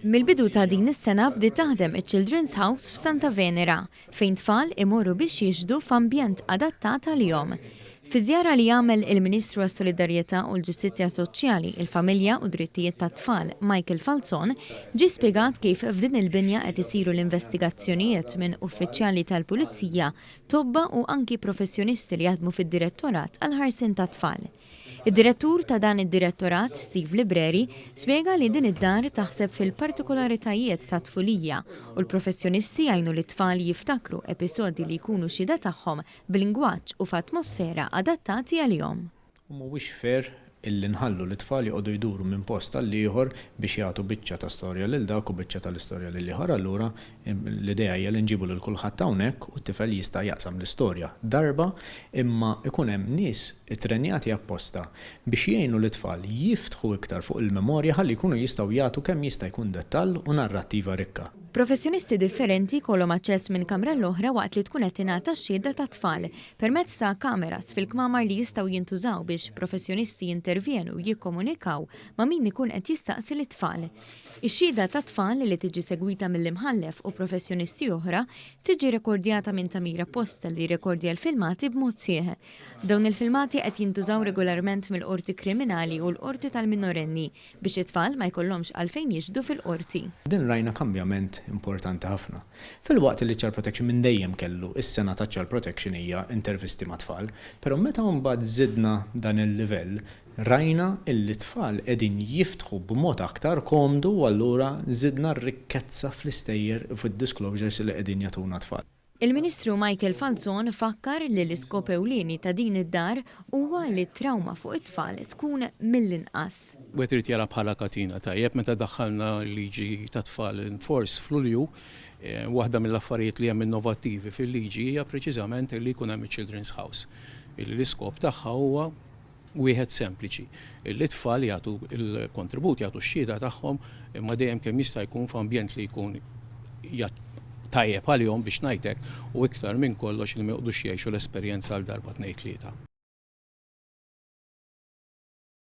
Mill-bidu ta' din is-sena bdiet taħdem iċ-Children's House f'Santa Venera, fejn tfal imorru biex jixhdu f'ambjent adattat għalihom. Fi żjara li għamel il-Ministru għas-Solidarjetà u l-Ġustizzja Soċjali, il-Familja u d-Drittijiet tat-Tfal, Michael Falzon, ġie spjegat kif f'din il-binja qed isiru l-investigazzjonijiet minn uffiċjali tal-Pulizija, tobba u anki professjonisti li jaħdmu fid-Direttorat għall-Ħarsien tat-Tfal. Id-Direttur ta' dan id-Direttorat, Steve Libreri, spjega li din id-dar taħseb fil-partikolaritajiet tat-tfulija u l-professjonisti jgħinu lit-tfal jiftakru episodji li jkunu xhieda tagħhom b'lingwaġġ u f'atmosfera adattati għalihom. U mhuwiex fair illi nħallu lit-tfal joqogħdu jduru minn post għall-ieħor biex jagħtu biċċa ta' storja lil dak u biċċa tal-istorja lil ieħor. Allura l-idea hija li nġibu lil kulħadd hawnhekk u t-tifel jista' jaqsam l-istorja darba imma jkun hemm nies ittrenjati apposta biex jgħinu lit-tfal jiftħu iktar fuq il-memorja ħalli jkunu jistgħu jagħtu kemm jista' jkun dettall u narrattiva rikka. Professjonisti differenti jkollhom aċċess minn kamra għall-oħra waqt li tkun qed tingħata x-xhieda tat-tfal, permezz ta' kameras fil-kmamar li jistgħu jintużaw biex professjonisti jintervjenu u jikkomunikaw ma' min ikun qed jistaqsi lit-tfal. Ix-xhieda tat-tfal, li tiġi segwita mill-imħallef u professjonisti oħra, tiġi rekordjata minn tagħmir apposta li jirrekordja l-filmati b'mod sħiħ. Dawn il-filmati qed jintużaw regolarment mill-Qorti Kriminali u l-Qorti tal-Minorenni biex it-tfal ma jkollhomx għalfejn jixhdu fil-qorti. Din rajna kambjament importanti ħafna. Filwaqt li Child Protection minn dejjem kellu, is-sena ta' Child Protection hija intervisti mat-tfal, però meta mbagħad żidna dan il-livell, rajna illi t-tfal qegħdin jiftħu b'mod aktar komdu u allura żidna r-rikkezza fl-istejjer u fid-disclosures li qegħdin jagħtuna t-tfal. Il-Ministru Michael Falzon fakkar li l-iskop ewlieni ta' din id-dar huwa li t-trawma fuq it-tfal tkun mill-inqas. Wieħed irid jara bħala katina tajjeb meta daħħalna l-liġi tat-tfal in force f'Lulju, waħda mill-affarijiet li hemm innovattivi fil-liġi hija preċiżament li jkun hemm iċ-Children's House, illi l-iskop tagħha huwa wieħed sempliċi, illi t-tfal jagħtu l-kontribut, jagħtu x-xhieda tagħhom imma dejjem kemm jista' jkun f'ambjent li jkun tajjeb għalihom biex ngħid hekk u iktar minn kollox li ma joqgħodux jgħixu l-esperjenza għal darba tnejn tlieta.